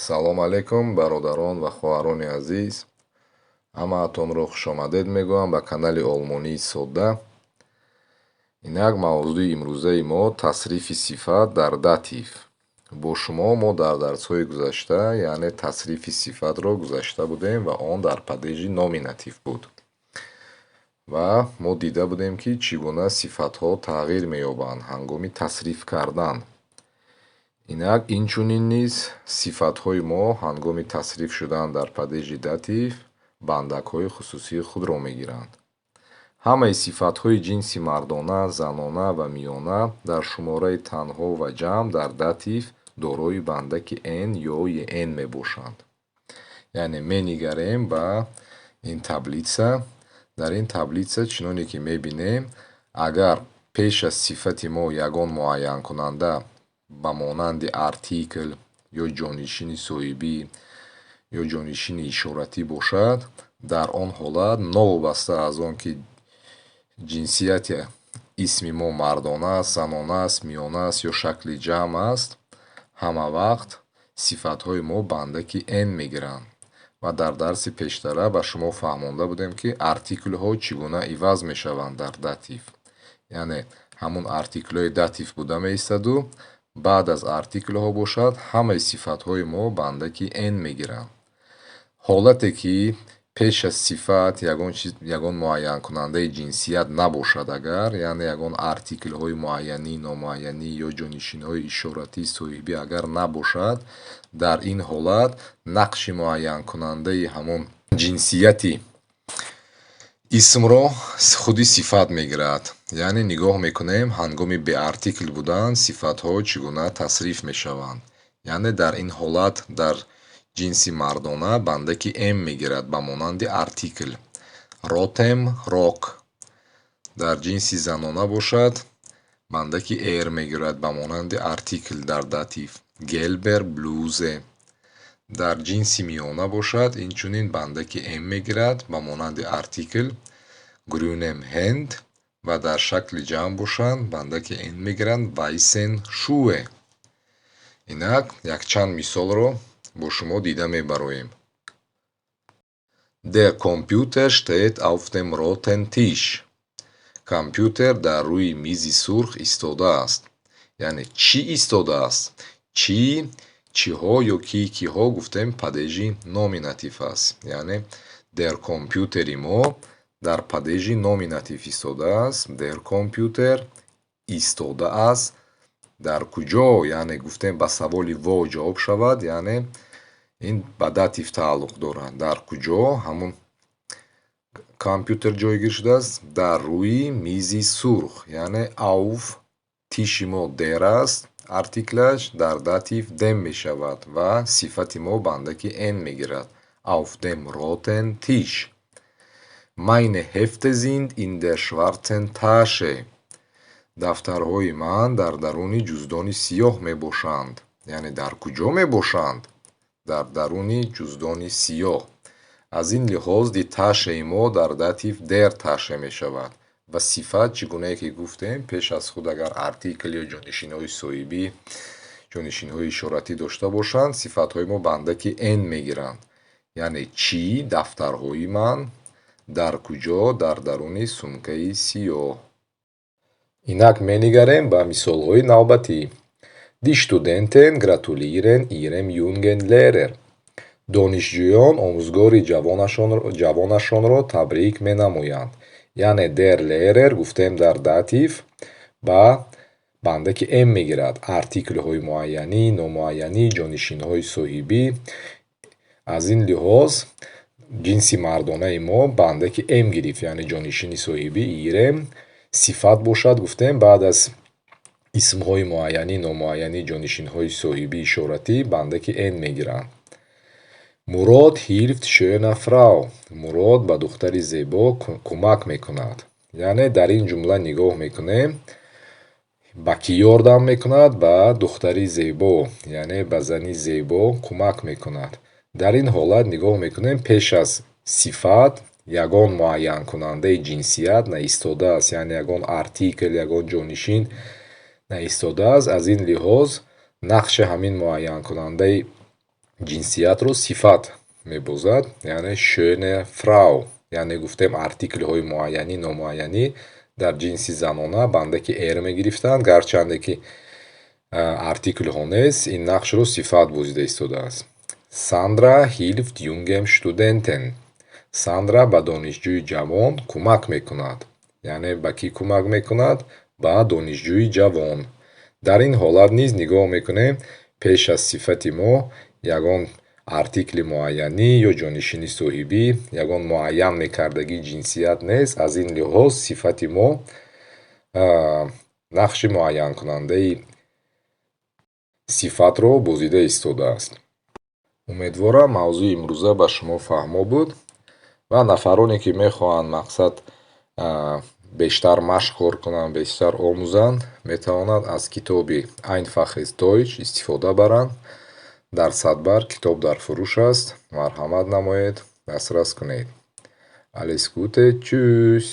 Салом алейкум, бародарон ва хоҳарони азиз. Ҳамаатонро хушомадед мегӯям ба канали Олмонии содда. Инак, мавзӯи имрӯзаи мо тасрифи сифат дар Dativ. Бо шумо мо дар дарсҳои гузашта, яъне тасрифи сифатро гузашта будем ва он дар падежи Nominativ буд. Ва мо дида будем, ки чӣ гуна сифатҳо тағйир меёбанд ҳангоми тасриф кардан. Инак, инчунин низ сифатҳои мо ҳангоми тасриф шудан дар падежи Dativ бандакҳои хусусии худро мегиранд. Ҳамаи сифатҳои ҷинси мардона, занона ва миёна дар шумораи танҳо ва ҷамъ дар Dativ дорои бандаки «-н» ё «-ен» мебошанд. Яъне менигарем ба ин таблица. Дар ин таблица, чуноне ки мебинем, агар пеш аз сифати мо ягон муайянкунанда ба монанди артикл ё ҷонишини соҳибӣ ё ҷонишини ишоратӣ бошад, дар он ҳолат, новобаста аз он ки ҷинсияти исми мо мардона аст, занона аст, миёна аст ё шакли ҷамъ аст, ҳама вақт сифатҳои мо бандаки «-н» мегиранд. Ва дар дарси пештара ба шумо фаҳмонда будем, ки артиклҳо чӣ гуна иваз мешаванд дар Dativ. Яъне ҳамун артиклҳои Dativ буда меистаду баъд аз артиклҳо бошад, ҳамаи сифатҳои мо бандаки «-н» мегиранд. Ҳолате ки пеш аз сифат ягон чиз, ягон муайянкунандаи ҷинсият набошад агар, яъне ягон артиклҳои муайянӣ, номуайянӣ ё ҷонишинҳои ишоратӣ, соҳибӣ агар набошад, дар ин ҳолат нақши муайянкунандаи ҳамон ҷинсияти исмро худи сифат мегирад. Яъне нигоҳ мекунем, ҳангоми беартикл будан сифатҳо чӣ гуна тасриф мешаванд. Яъне дар ин ҳолат дар ҷинси мардона бандаки «-м» мегирад ба монанди артикл: rotem Rock. Дар ҷинси занона бошад, бандаки «-er» мегирад ба монанди артикл дар Dativ: gelber Bluse. Дар ҷинси миёна бошад, инчунин бандаки «-м» мегирад ба монанди артикл: grünem Hemd. Ва дар шакли ҷамъ бошанд, бандаки «-н» мегиранд: weißen Schuhe. Инак, якчанд мисолро бо шумо дида мебароем. Der Computer steht auf dem roten Tisch. Компютер дар рӯи мизи сурх истодааст. Яъне чӣ истодааст? Чӣ, чиҳо ё ки, киҳо гуфтем, падежи Nominativ аст. Яъне der Computer и мо дар падежи Nominativ истодааст. Der Computer истодааст. Дар куҷо? Яъне гуфтем, ба саволи wo ҷавоб шавад, яъне ин ба Dativ тааллуқ дорад. Дар куҷо ҳамун компютер ҷойгир шудааст? Дар рӯи мизи сурх, яъне auf. Tisch и мо der аст, артиклаш дар Dativ dem мешавад ва сифати мо бандаки «-н» мегирад: auf dem roten Tisch. Meine Hefte sind in der schwarzen Tasche. Дафтарҳои ман дар даруни ҷуздони сиёҳ мебошанд. Яъне дар куҷо мебошанд? Дар даруни ҷуздони сиёҳ. Аз ин лиҳоз die Tasche и мо дар Dativ der Tasche мешавад ва сифат, чӣ гунае ки гуфтем, пеш аз худ агар артикл ё ҷонишинҳои соҳибӣ, ҷонишинҳои ишоратӣ дошта бошанд, сифатҳои мо бандаки «-н» мегиранд. Яъне чӣ? Дафтарҳои ман. Дар куҷо? Дар даруни сумкаи сиёҳ. Инак, менигарем ба мисолҳои навбатӣ. Die Studenten gratulieren ihrem jungen Lehrer. Донишҷӯён омӯзгори ҷавонашонро табрик менамоянд. Яъне der Lehrer, гуфтем, дар Dativ ба бандаки «-м» мегирад. Артиклҳои муайянӣ, номуайянӣ, ҷонишинҳои соҳибӣ. Аз ин лиҳоз ҷинси мардонаи мо бандаки «-м» гирифт, яъне ҷонишини соҳибӣ ihrem. Сифат бошад, гуфтем, баъд аз исмҳои муайянӣ, номуайянӣ, ҷонишинҳои соҳибӣ, ишоратӣ бандаки «-н» мегиранд. Мурод hilft schöner Frau. Мурод ба духтари зебо кӯмак мекунад. Яъне дар ин ҷумла нигоҳ мекунем, ба кӣ ёрдам мекунад? Ба духтари зебо, яъне ба зани зебо кӯмак мекунад. Дар ин ҳолат нигоҳ мекунем, пеш аз сифат ягон муайянкунандаи ҷинсият наистодааст, яъне ягон артикл, ягон ҷонишин наистодааст. Аз ин лиҳоз нақши ҳамин муайянкунандаи Ҷинсиятро сифат мебозад, яъне schöne Frau. Яъне гуфтем, артиклҳои муайянӣ, номуайянӣ дар ҷинси занона бандаки er мегирифтанд. Гарчанде ки артиклҳо нест, ин нақшро сифат бозида истодааст. Sandra hilft jungen Studenten. Сандра ба донишҷӯи ҷавон кӯмак мекунад. Яъне ба кӣ кӯмак мекунад? Ба донишҷӯи ҷавон. Дар ин ҳолат низ нигоҳ мекунем, пеш аз сифати мо ягон артикли муайянӣ ё ҷонишини соҳибӣ, ягон муайян мекардагии ҷинсият нест. Аз ин лиҳоз сифати мо нақши муайянкунандаи сифатро бозида истодааст. Умедворам, мавзӯи имрӯза ба шумо фаҳмо буд ва нафароне, ки мехоҳанд, мақсад, бештар машқ кор кунанд, бештар омӯзанд, метавонанд аз китоби Einfaches Deutsch истифода баранд. Дар Садбарг китоб дар фурӯш аст. Марҳамат намоед, дастрас кунед. Alles Gute, tschüss.